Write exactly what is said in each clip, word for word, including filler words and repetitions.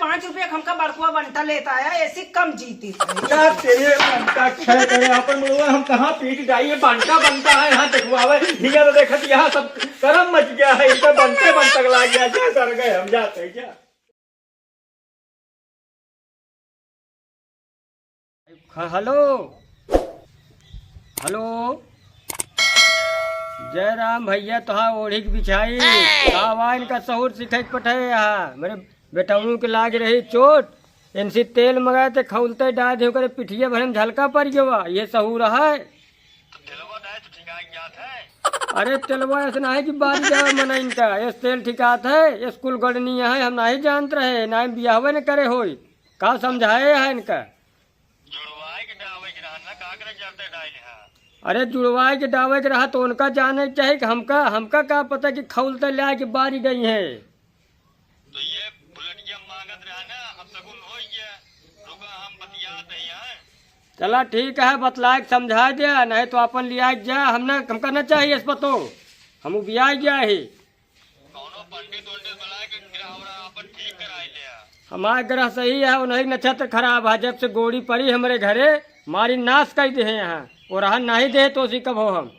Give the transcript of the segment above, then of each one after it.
पाँच रुपया का हमका बड़कुआ बंटा लेता आया, ऐसी कम जीती। क्या तेरे बंटा खैर करे, अपन मुड़वा हम कहाँ पीट जाइए, बंटा बनता है यहाँ देखवावे, हिया तो देखत यहाँ सब करम मच गया है, इनका बनते बन तक लाग गया, जा सर गए हम जाते हैं क्या। ह-, हेलो, हेलो, जय राम भैया, तोहा ओढ़ी के बिछाई, का बा इनका सहूर सिखाई के पठाए यहाँ, मेरे बेटौनू के लाग रही चोट, इनसे तेल मंगाए थे, खौलते डाल दे, ओकरे पिठिया भरे में झलका पड़ गवा, ये सहूर है। तो तेलवा डाले तो ठीक आ जात है। अरे तेलवा ऐसे ना है कि बारी जावे मना इनका, ये तेल ठिकात है, ये स्कूल गड़नी है, हम नहीं जानत रहे, ना बियाहवे न करे होई, का समझाए है इनका? जुड़वाए के डावे के रहन ना, का करे जरते डाइल है। अरे जुड़वाए के डावे के रहा तो उनका जाने के चाही कि हमका, हमका का पता कि खौलते ले आए के बारी गई है। तो ये बुलेटिया मांगत रहा ना, अब सगुन हो गया। रुका, हम बतियात ही हैं। चला ठीक है, बतलाए के समझाए दे, नहीं तो अपन लिया के जा, हम ना, हमका ना चाहिए इस पतो, हम उबिया गया ही। कौनो पंडित वंडित बुला के गिरा हो रहा, अपन ठीक कराई ले आ। हमार ग्रह सही है, उन्हीं नक्षत्र खराब है, जब से गोड़ी पड़ी हमरे घरे, मारी नाश कर दे हैं यहाँ, वो रहन नहीं दे तो उसी कब हो हम।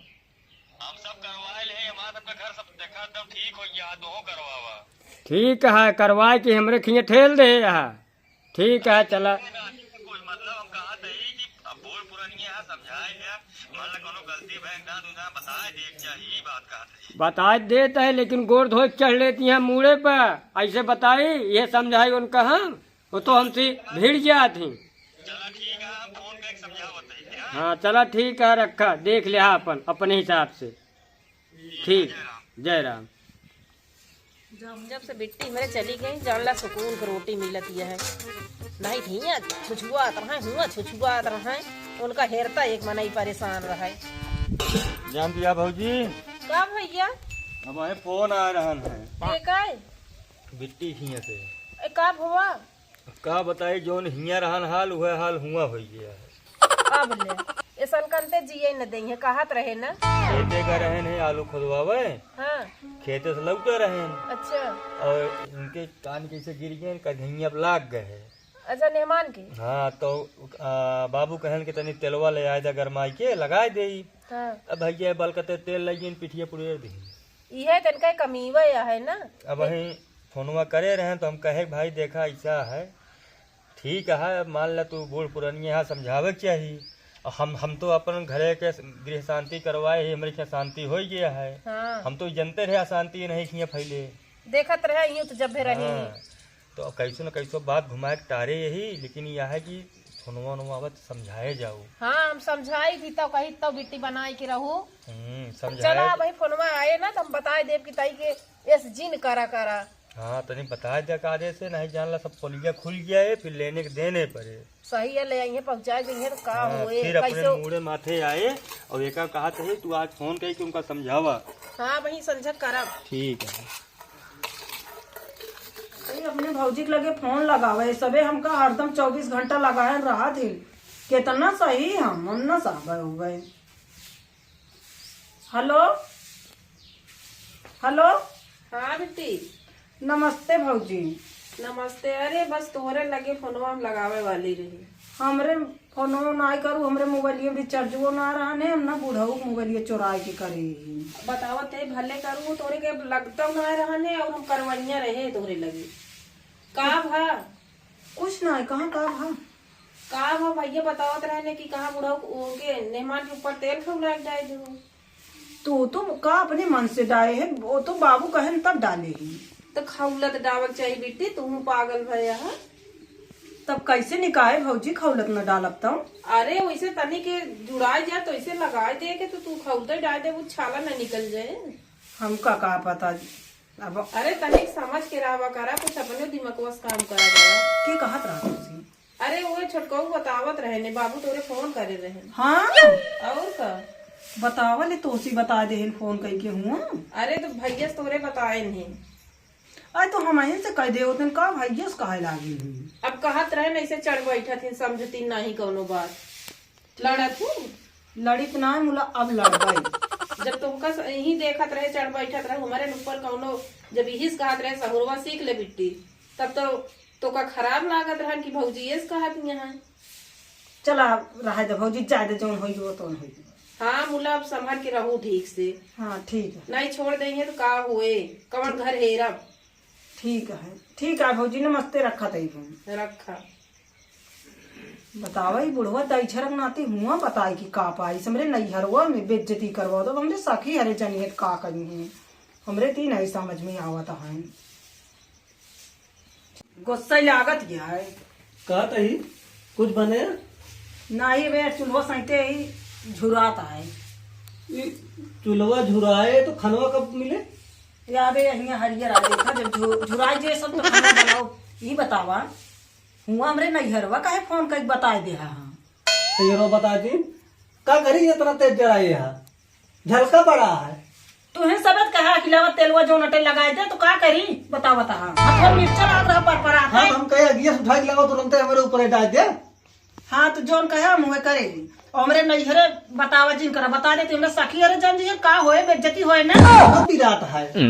हम सब करवाए ले, हमार सबका घर सब देखा, एकदम ठीक हो गया, तोहो करवावा। ठीक है, करवाए कि हमरे खिए ठेल दे यहाँ। ठीक है, चला। कोई मतलब हम कहत हई कि अब बूढ़ पुरनिया है, समझाए ले, मान ला कोनो गलती भइल, दांत उंत बताए दे, एक चाहिए बात कहत हई। बताए देत है, लेकिन गोड़ धोए के चढ़ लेती हैं मूड़े पर, ऐसे बताई, ये समझाई उनका हम, वो तो हमसे भिड़ जात ही। चला ठीक है, हम फोन करके समझावत हई, हाँ? हाँ, चला ठीक है, रखा, देख लिया अपन, अपने हिसाब से। ठीक, जय राम। जब, जब से बिट्टी हमरे चली गई, जान ला सुकून के रोटी मिलत यह है। नहीं हियाँ छुछुआत रहे, हुआँ छुछुआत रहे, उनका हेरता एक मनई परेशान रहे। जान दिया भौजी। का भैया? अब हमें फोन आ रहन है। के का है? बिट्टी हियाँ से। ए, का भवा? का बताई, जौन हियाँ रहन हाल, उहे हाल हुआँ होइ गया है। अब ले, ऐसन करते जिए न देइहे, कहत रहे ना। खेते का रहन है, आलू खोदवावे। हाँ। खेते से लौटे रहन। अच्छा। और इनके कान कैसे गिर गए, इनका घैया अब लाग गए है। अच्छा, मेहमान के? हाँ, तो, आ, बाबू कहन कि तनी तेलवा ले आए जा गरमाई के, लगाए देई। हाँ। अब भैया बलकते तेल लगियन, पिठिया पुड़ेर दी। इहे तनका कमीवा या है ना। अब वहीं फोनवा करे रहे तो हम कहे, "भाई देखा ऐसा है, ठीक है, अब मान ला तू बूढ़ पुरनिया है, समझावे के चाही। और हम, हम तो अपन घरे के गृह शांति करवाए ही, हमरे यहाँ शांति हो गया है। हाँ। हम तो जनते रहे अशांति नहीं किए फैले।" देखत रहे यूं तो जब भी रही। हाँ, तो अब कैसो न कैसो बात घुमाए के टारे यही, लेकिन यह है कि फोनवा वोनवा आवत समझाए जाओ। हाँ, हम समझाई थी तो कही तो बिट्टी बनाए के रहू। हम्म, समझाए। चला, वही फोनवा आए ना तो हम बताए देब कि ताई के एस जिन करा करा। हाँ, तनी बताए दे का दे से, नहीं जान ला सब पोलिया खुल गया है, फिर लेने के देने पड़े। सही है, ले आइए, पहुँचा देंगे तो का हाँ, होए, फिर अपने कैसे? मूड़े माथे आए और एका कहा थे, "तू आज फोन करके उनका समझावा।" हाँ, वही संझा करब। ठीक है। अरे, अपने भौजी के लगे फोन लगावे, सबे हमका हरदम चउबीस घंटा लगाए रहा थे। कितना सही हम, हम ना साबर हो गए। हेलो, हेलो। हाँ बिट्टी। नमस्ते भौजी। नमस्ते। अरे बस तोहरे लगे फोनवा हम लगावे वाली रही। हमरे फोनवा नाई करू, हमरे मोबाइलिया में रिचार्जवो ना रहन है, हम ना बुढ़ऊ के मोबाइलिया चोराए के करे ही। बतावत है भले करू, तोहरे के लगतौ ना रहन है और हम करवइया रहे तोहरे लगे। का भा? कुछ ना है, कहाँ का भा? का भा भैया बतावत रहने कि कहाँ बुढ़ऊ के मेहमान के ऊपर तेल खौला के डाल दू। तू तो का अपने मन से डाए है, वो तो बाबू कहन तब डाले ही। तो खौलत डावक चाहिए बिट्टी, तू पागल भया है। तब कैसे निकाहे भौजी, खौलत न डालब तब? अरे वैसे तनी के जुड़ाए जाए तो ऐसे लगाए दे के तो तू खौलते डाल दे, वो छाला न निकल जाए। हमका का पता अब। अरे तनिक समझ के रहवा करा, कुछ अपने दिमगवा से काम करा करा। के कहत रहा तुमसे? अरे, उहे छोटकऊ बतावत रहे ने, बाबू तोरे फोन करे रहे। हाँ? और का? बतावा ले, तोसी बता देहिन फोन कइके हुआ। अरे, तो भैया से तोरे बताए नहीं। अरे, तो हमहिन से कह दे, उतन का भैया से कहे लागी हुई। अब कहत रहे न, ऐसे चढ़ बैठत ही, समझती नहीं कौनो बात। लड़त ही? लड़ित ना, मुला अब लड़बै। जब तुमका स-, यही देखत रहे, चढ़ बैठत रहे, हमारे ऊपर कौनो, जब यही से कहत रहे, "सहुरवा सीख ले बिट्टी", तब तो तोका खराब लागत रहन कि भौजी ये से कहत यहाँ? चला, रहे दे भौजी, जाए दे, जौन होई वो तौन होई। हाँ मुला, अब संभर के रहू ठीक से। हाँ, ठीक है। नहीं छोड़ देंगे तो का होए, कवन घर हेरब। ठीक है, ठीक है भौजी, नमस्ते, रखा तई हम। रखा। बतावा, ई बुढ़वा दइछरक नाती हुआ बताई कि का पाई, हमरे नैहरवा में बेइज्जती करवा दो, हमरे सखी हरे जनियत का करी हैं, हमरे ती नहीं समझ में आवत है। गुस्सा लागत गया है। का तही? कुछ बने? नाही बे, चूल्हो सैते ही झुरात है। ई चूल्हवा झुराए तो खनवा कब मिले? या बे, हियाँ हरियर आ देखा, जब झु-, झुराई जे सब तो खाना बनाओ। ई बतावा, हुआ हमरे नैहरवा काहे फोन करके बताए दे हा? तो ये रो बता दी, का करी इतना तेज जराए हा? झलका पड़ा है। तुहे सबत कहा कि लावा तेलवा जो नटे लगाए दे, तो का करी? बता, बता। हाँ, तो मिर्चा रात रहा पर, पर आता हाँ, है। हम कहे अगिया से उठा के लावा, तुरंते हमारे ऊपर डाल दे। हाँ, तो जौन कहे हम उहे करेली। और हमरे नैहरे बतावा जिन करा, बता देती, हमरा सखी हरे जान जी, का होए, बेइज्जती होए ना। बहुत ही रात है।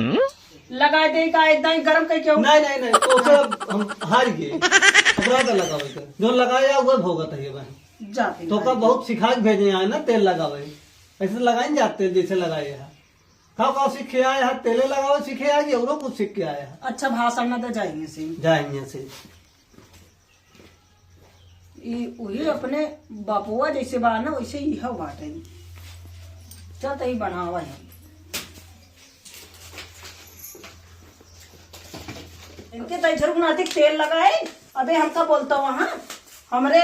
लगा दे का एकदम गरम कह के। नहीं, नहीं, नहीं, तो से अब हम हार गए। अपराध लगावे के। जो लगाया, वो भोगत है ये बहन। जाती तो का नहीं। बहुत सिखा के भेजे हैं ना, तेल लगावे। ऐसे लगाए नहीं जाते, जैसे लगाए हैं। खाओ, खाओ, सीख के आए हैं, तेले लगावे सीखे आए, औरो कुछ सीख के आए हैं। अच्छा, भाषण न दे, जाएंगे से। जाएंगे से। ई उही अपने बापुआ जैसे बा ना, वैसे इहो बाटे। चल, त ई बनावा है। इनके दइछरक नाती तेल लगाए, अबे हमका बोलता वहाँ, हमरे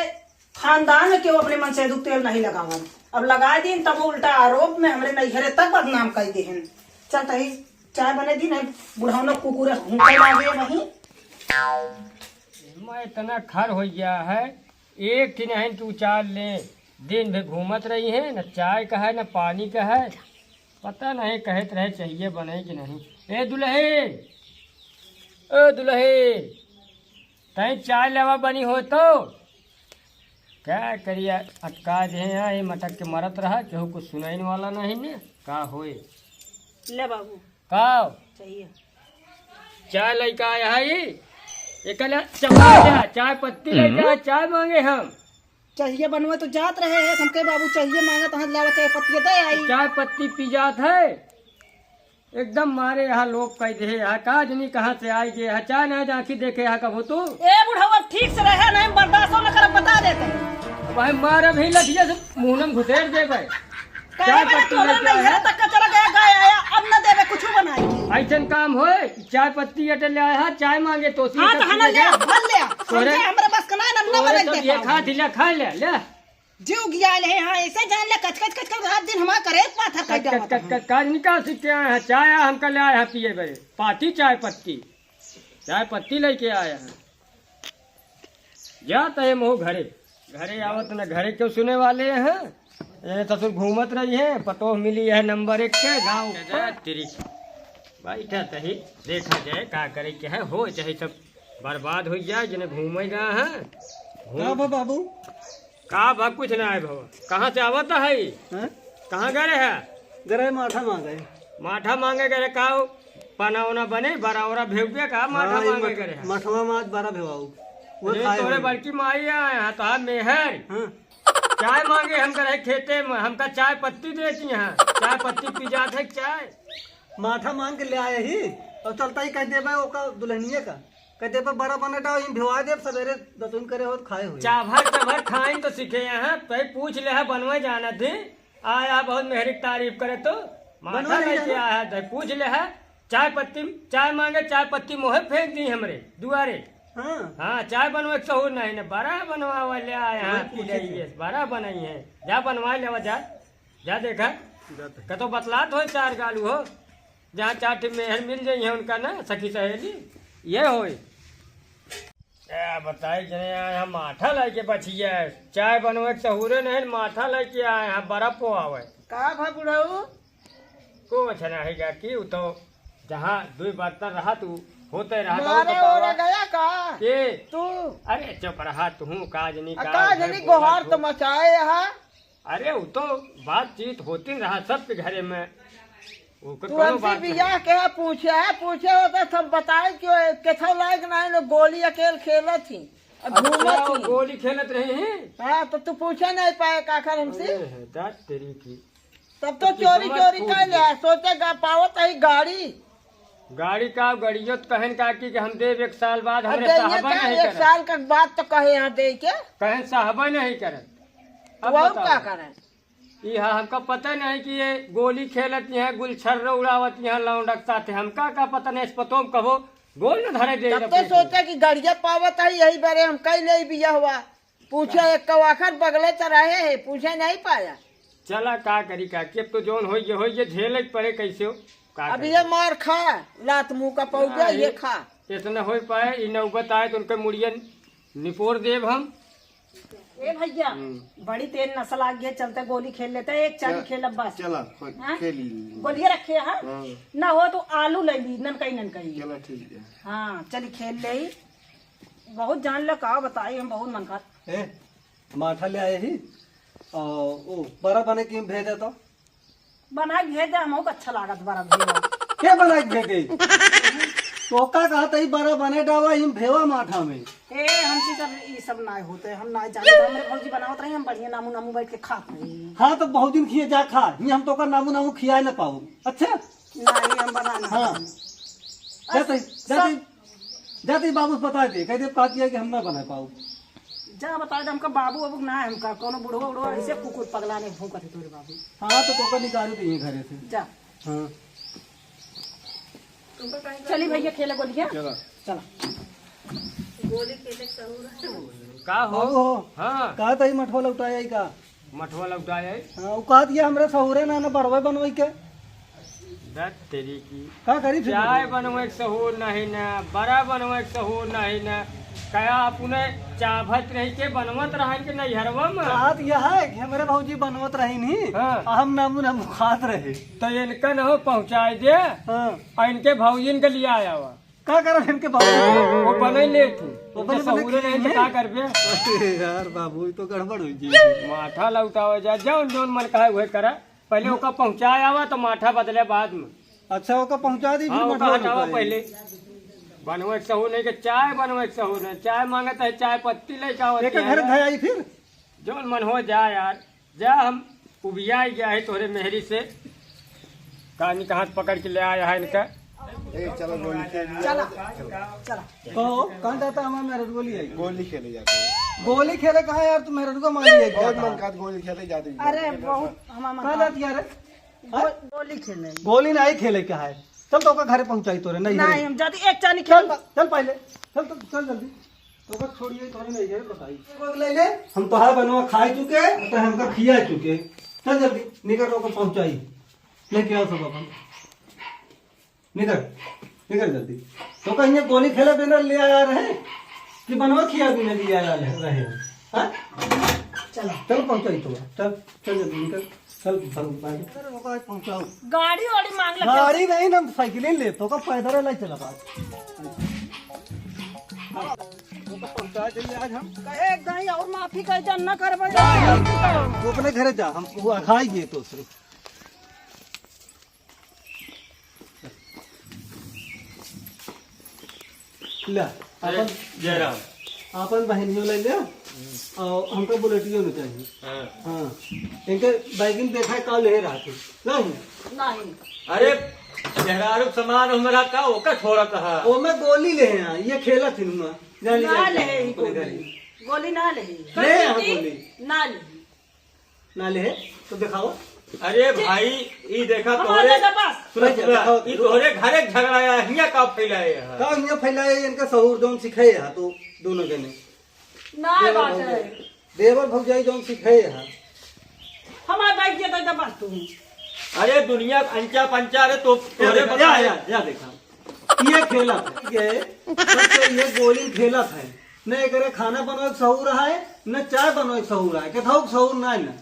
खानदान में केहू अपने मन से दुख तेल नहीं लगावल। अब लगा दीन, तब उल्टा आरोप में हमरे नैहरे तक बदनाम कर देहन। चल, तही चाय बने दी, नहीं बुढ़ौना कुकुर भूखे लागे वहीं। मैं इतना खर हो गया है, एक ठिन अहन के उचार ले, दिन भर घूमत रही है, न चाय का है, न पानी का है, पता नहीं कहत रहे चाहिए बने कि नहीं। ए दुलहे, ए दुलहे, तई चाय लेवा बनी हो तो? क्या करिया, अटका जे हैं, ये मटक के मरत रहा, केहू कुछ सुनाइन वाला नहीं ने, का होए? ले बाबू। का? चाहिए। चाय लइका आया है ई? एकला चम्मच दे, चाय पत्ती लइका, चाय मांगे हम। चाहिए बनवा तो जात रहे हैं, हमके बाबू चाहिए मांगा तो हाथ लावा चाय पत्ती दे आई। चाय पत्ती पी जात है, एकदम मारे यहाँ लोग कह दे, यहाँ का जनी कहाँ से आई जे, यहाँ चाय ना आँखी देखे यहाँ कबो तू। ए बुढ़वा ठीक से रहे, नहीं बर्दाश्त न कर, बता देते। भाई मार अभी लठिया से मुंह में घुसेड़ दे भाई। काहे चाय बना पत्ती तू लेके नहीं आया। घर तक का चला गया, गाय आया, अब न देवे कुछ बनाई। ऐसन काम होए, चाय पत्ती अटे ले आया, चाय मांगे तो हाँ, तो हना ले, भर ले। तोरे, समझे, हमरे बस का ना, ना, ना तोरे बने तो दे ये पाऊँ। खा दिला, खा ले, ले। जीव गिया ले, हाँ, ऐसे जान ले, कच, कच, कच, कच, रात दिन हमार करे, पाथर कर कच, कच, जावत कच, है। कच, काज निकाल सीख के आया है, चाय हमका ले आया है पिए बरे, पाती चाय पत्ती, चाय पत्ती लेके आया है। जात है मोह घरे, घरे आवत न घरे क्यों सुने वाले हैं। ये ससुर घूमत रही है, पतोह मिली है नंबर एक के गाँव का। तेरी बैठा तही देखा जाए का करे के है, हो चाहे सब बर्बाद हो जाए, जिन्हें घूमे गया है। घूम- का बा बाबू? का बा, कुछ ना है बाबा। कहाँ से आवत है? हैं? कहाँ गए है? गए माठा मांगे। माठा मांगे गए का हो? पना ओना बने, बरा ओरा भेउबे का? माठा हाँ, ये मांगे मठ-, गए है। मठवा में आज बरा भेवाऊ। वो अरे खाए तोरे होंगे। बड़की माई है, यहाँ तो मेहर। हाँ। चाय मांगे हम करे खेते में, हमका चाय पत्ती देती हैं। चाय पत्ती पी जात है चाय। माठा मांग के ले आए ही, और चलता ही कह देबे ओका दुल्हनिया का। कह देबे बरा बने डाओ, इन भिवा देब, सवेरे दतुन करे हो तो खाए हुए। चाभर चाभर खाइन तो सीखे यहाँ, तई पूछ ले है बनवे जाना थी। आया बहुत मेहरी की तारीफ करे तो, माठा बनवे नहीं लेके जाना। आया है, तई पूछ ले है। चाय पत्ती, चाय मांगे, चाय पत्ती मोहे फेंक दी हमरे दुआरे। हाँ। हाँ, चाय बनवे के सहूर नहीं ने, बरा बनवावे ले आए हैं, वही पी पूछे थे। जाइए, बरा बनाई है। जा बनवा लेवा जा, जा देखा। जाते। कतो बतलात हो चार गालू हो, जहाँ चार ठे मेहर मिल जाई है उनका ना, सखी सहेली, ये होए। क्या बताई जने, यहाँ माठा लाइके बचिया है, चाय बनवे के सहूरे नहीं, माठा लाइके आए हैं, बरा पोआवे। का भा बुढ़ऊ? कुछ नहीं है कि उ तो जहाँ दुई बर्तन रहा तू होते रहा तो मारे बतावा। ओरे गया का? के? तू? अरे चुप रहा तू, काज नहीं आ, काज काज नहीं नहीं, गोहार तो मचाए यहाँ। अरे उ तो बातचीत होती रहा सबके घरे में। ओकर तू कौनो हमसे बात नहीं। बियाह के है, पूछे है, पूछे होता तो हम बताए कि वो केथौ लायक नहीं, लो गोली अकेल खेलत ही, अब अच्छा, घूमत वो ही। गोली खेलत रही हैं? हाँ, तो तू पूछे नहीं पाए काकर हमसे? अरे है, दाद तेरी की। तब तो अब चोरी किस्मत चोरी फूट कर गई। ले, सोचे गा पावत है गाड़ी। गाड़ी का, गाड़ियों तो कहन काकी कि हम देब एक साल बाद, अब हमरे दे ये साहबे का, नहीं एक करत। साल का बात तो कहे यहाँ दे के। कहन साहबे नहीं करत। अब वो बताओ। का करन? ई हा, हमका पता नहीं कि ये गोली खेलत यहाँ, गुलछर्रा उड़ावत यहाँ लौंडक साथे। हमका का पता नहीं, इस पतोम कबो गोल न धरे दे तब अपने तो को। सोचा कि गड़िया पावत है, यही बारे हम कई ले बिया हुआ। पूछे एक कवाखर बगले तो रहे है, पूछे नहीं पाया। चला का करी काकी, अब तो जौन होई ये होई, ये झेले के पड़े कैसे हो। का अब करी? ये मार खा, लात मुंह का पौधा, नहीं, ये खा। इतना हो पाए, ई नौबत आए तो उनके मुड़िया निपोर देब हम। ए भैया, हम्म। बड़ी तेज नशा लाग गई, चलते गोली खेल लेते, एक चानी चल, खेलब बस। चला, हो, हाँ? खेल ली। गोलियां रखे हैं? हाँ। ना हो तो आलू ले ली, ननकई ननकई। चला, ठीक है। हाँ, चली खेल ले। बहुत जान ले का बताई, हम बहुत मन कर। ए, माठा ले आए ही, और वो बड़ा बने की भेज दे तो। बना के भेज दे, हमहू के अच्छा लागत बड़ा भेवा। के बना के भेजे? तोका कहत ही बड़ा बने डावा, इम भेवा माठा में। ए, हमसे सब, ई सब नाय होते, हम नाय जानते। हमरे भौजी बनावत रही, हम बढ़िया नामू नामू बैठ के खात रही। हाँ, तो भौजी ने खिए जा खा, ये हम तोका नामू नामू खियाए न पाऊ। अच्छा? नहीं, हम बना ना हाँ। पाई। जाते, सब जाते, जाते बाबू से बता दे, कह दे, कहा दिया कि हम ना बना पाऊ। जा बता दे, हमका बाबू अब ना है, हमका कौनो बुढ़वा उढ़वा ऐसे कुकुर पगला ने भौंकत है तोरे बाबू। हाँ, तो तोका निकाल दिए घरे से। जा। हाँ। चली भैया, खेले गोलियां। चला। चला। गोली खेले के सहूर है। का हो? बाबू हो। हाँ। कहा था ई मठवा लौटाया ही का? मठवा लौटाया ही? हाँ, वो कहा दिया हमरे सहूरे ना, ना बढ़वे बनवे के। दत तेरी की। का करी फिर? चाय बनवे के सहूर नहीं ना, बड़ा बनवे के सहूर नहीं ना। कया अपने चाभत रही के बनवत रहन के नैहरवा में। बात यह है कि हमरे भौजी बनवत रही नहीं, हाँ। आ हम नामू नामू खात रहे। तो इनका न हो पहुँचाए दे, हाँ। और इनके भौजिन के लिया आवा। का करब इनके भौजी? वो बनई ले तू। वो इनके बनई सहूरे बनई नहीं तो है? का करबे? अरे यार बाबू, ये तो गड़बड़ हो गई। माठा लौटावा जा, जौन जौन मन कहे वह करा। पहले ओका पहुँचाए आवा तो माठा बदले बाद में। अच्छा, ओका पहुँचा दी, हाँ, फिर ओका मठवा हटावा लौटाई। पहले। बनवे के सहूर नहीं के चाय बनवे के सहूर नहीं। चाय मांगत है, चाय पत्ती लेके आवत एक है। घर धयाई फिर। जौन मन हो जा यार, जा, हम उबिया गया है तोहरे मेहरी से। कानी का हाथ पकड़ के ले आया है इनका। ए, चलो गोली खेल। चला, चला। कहो, कहाँ जाता हमारा मेहररुआ ले आई? गोली खेले जाते हैं। गोली खेले कहाँ यार, तू मेहररुआ मार लिया क्या बहुत था? मन का गोली खेले जाते हैं। अरे, बहुत हमारा मन कहाँ का जाती यार? गो-, गोली खेले। गोली नहीं खेले क्या है? चल तो ओका घरे पहुँचाई तोरे, नहीं नहीं, है। हम जाती एक चानी चल, खेल। चल पहले, चल तो, चल जल्दी। तो बस छोड़िए, तोरे नहीं है, बताई। ले ले, हम तोहार बनवा खाए चुके, तो हमका खिया चुके। चल जल्दी, निकल ओका पहुँचाई। लेके आओ सब अपन। निकल, निकल जल्दी। तो कहीं ये गोली खेले बिना ले आया रहे कि बनवा खिया बिना ले आया रहे? हाँ? चलो। चल पहुँचाई तो, चल, चल जल्दी निकल। चल, चल, बाय। चल, ओका पहुँचाओ। गाड़ी वाड़ी मांग ले। गाड़ी नहीं ना, साइकिल ही ले, तो का पैदल ले चला बात। ओका पहुँचा जाइए आज हम। कहे एक दाई और माफी कह जा, न करबे। तू अपने घरे जा, हम वो अघाई गए तो से। ले, अरे, अपन, जयराम। अपन बहनियों ले ले, हम्म। और हमका बुलेटियो नहीं चाहिए। हाँ। हाँ, इनके बैगिन देखा है, का ले रहा तू? नहीं? नहीं। अरे, मेहरारू के सामान हमारा का, ओका छोड़ा कहा? ओ, मैं गोली ले हैं, ये खेला थी नुमा। जा ले, ना जा, ले, जा, ही अपने गोली। घरे। गोली ना ले। ले, हाँ, गोली। ना ले। ना ले, तो दिखाओ। अरे भाई, ई देखा हमार तोहरे, दादा बस। सुनो, सुनो, दिखाओ, ई दिखाओ। तोहरे घरे के झगड़ा है, हियाँ का फैलाए है? का हियाँ फैलाए, इनका सहूर जौन सिखाए है, तो दोनों जने। ना देवर बात भौजाई, है। देवर भौजाई जौन सिखाए है। हमार बैग के दादा बस तू। अरे दुनिया अंचा पंचा रे, तो तोहरे या, बताए। या, या देखा। ये खेलत है, ये, सबसे ये गोली खेलत है। न एकरे खाना बनवे के सहूर है, न चाय बनवे के सहूर है, केथाऊ के सहूर ना है न।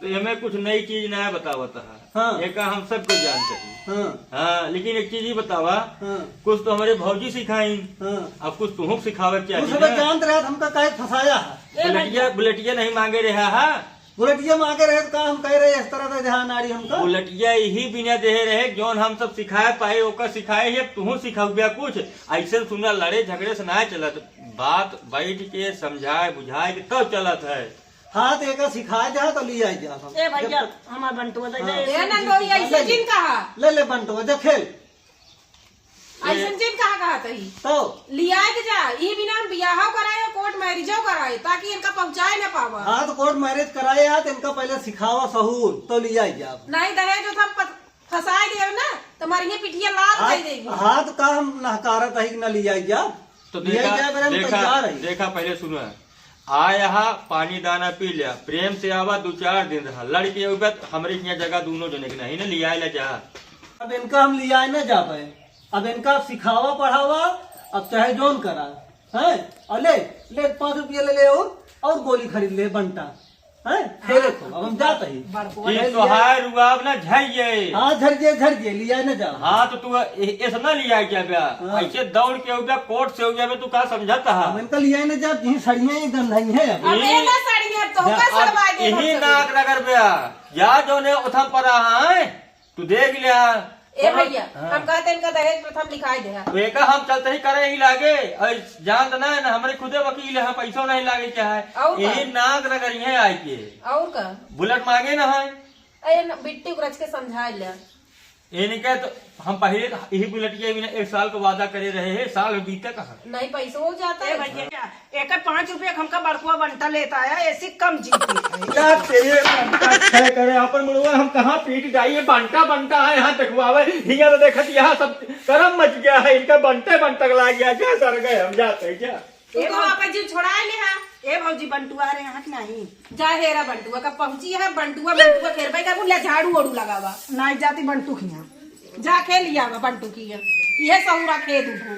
तो एमे कुछ नई चीज ना बतावत है। हाँ। ये का हम सब कुछ जानते हैं। हाँ। हाँ, लेकिन एक चीज ही बतावा, हाँ। कुछ तो हमारे भौजी सिखाइन, हाँ। अब कुछ तुहूँ सिखावे के तू चाहिए सब ना। जानत रहे, हमका काहे फंसाया है? ए बुलेटिया, भैया। बुलेटिया नहीं मांगे रहा है। बुलेटिया माँगे रहे तो का हम कह रहे इस तरह से ध्यान आड़ी हमका? बुलेटिया यही बिना देहे रहे, जौन हम सब सिखाए पाए, ओकर सिखाए ही, अब तुहूँ सिखउबे कुछ। ऐसे सुना, लड़े झगड़े से ना चलत, बात बैठ के समझाए बुझाए के तब चलत है। हाँ, तो एका सिखाए जा तो लियाई जा हम। ए भैया, जब हमार बंटुआ दे दे। हाँ। ए ना तो ये ऐसे जिन कहा। ले ले बंटुआ, जा खेल। ऐसन चीज कहाँ कहा तही? तो? लियाए के जा, ई बिना हम बियाहो कराए और कोर्ट मैरिजो कराए, ताकि इनका पहुँचाए ना पावा। हाँ, तो कोर्ट मैरिज कराए आ, तो इनका पहले सिखावा सहूर, तो लियाई जा। नहीं दहेज उठा प-, फंसाए देव ना, तो मारिये पिठिया लाल हाँ, कर देगी। हाँ, तो का हम नहकारत है कि ना लियाई जा? तो लियाई देखा, जा, बरे हम देखा, तैयार है। देखा, पहले सुनो। आया हा, पानी दाना पी लिया, प्रेम से आवा, दो चार दिन रहा, लड़के उबत हमरे हियाँ जगह दोनों जने के नहीं ना, लियाए ला जा। अब इनका हम लियाए ना जा पाए, अब इनका सिखावा पढ़ावा, अब चाहे जौन करा, हैं? और ले, ले पाँच रुपया ले ले और, और गोली खरीद ले बंटा, हैं? खेले खूब, अब हम जात ही। बड़कुआ ई ले लिया। तोहार रुआब ना झरिए। हाँ, झरिए, झरिए, लियाए ना जा। हाँ, तो तू ए-, ऐसा ना लियाए क्या बे? हाँ। ऐसे दौड़ के उबे, कोर्ट से उबे, तू का समझत हा? हम इनका लियाए ना जा, यहीं सड़िए, यहीं गंधाई है अब। अब ये ना सड़िए, तो जा। का अब सड़वाए दे यही हम सब? नाक रगड़ बे, जा जौने उथम पर रहा है, तू देख लिया। ए भैया, हाँ। हम कहते इनका दहेज प्रथा में लिखाई दे। तो एका हम चलते ही करे ही लागे, और जान तो ना है ना, हमरे खुदे वकील है, पैसो नहीं लागे क्या है? और का? यही नाक रगड़िए आए के। और का? बुलेट माँगे ना है। अरे न, बिट्टी को रच के समझा ले। इनके तो हम पहले तो यही बुलेटिया बिना एक साल का वादा करे रहे हैं, साल में बीते कहाँ? नहीं, पैसो हो जाता ए है। भैया, एकर पाँच रुपया के हमका बड़कुआ बंटा लेता है, ऐसी कम जीती है। क्या तेरे बंटा छह करे, अपन मुड़वा हम कहाँ पीट जाइए, बंटा बंटा है, यहाँ देखवावे, हियाँ तो देखत, यहाँ सब करम मच गया है, इनका बंटे बंटक लाग गया, क्या सर गए, हम जाते हैं क्या? तू ए तो भौ-, आपन जीव छोड़ाए ले हा। ए भौजी, बंटुआ रे, यहाँ के नहीं। जा हेरा बंटुआ, कब पहुँची है बंटुआ, बंटुआ खेर भाई का ले झाड़ू ओड़ू लगावा। नहीं जाती बंटू खिया। जा के लिया बा बंटू की, ये सहूरा खेद उठू।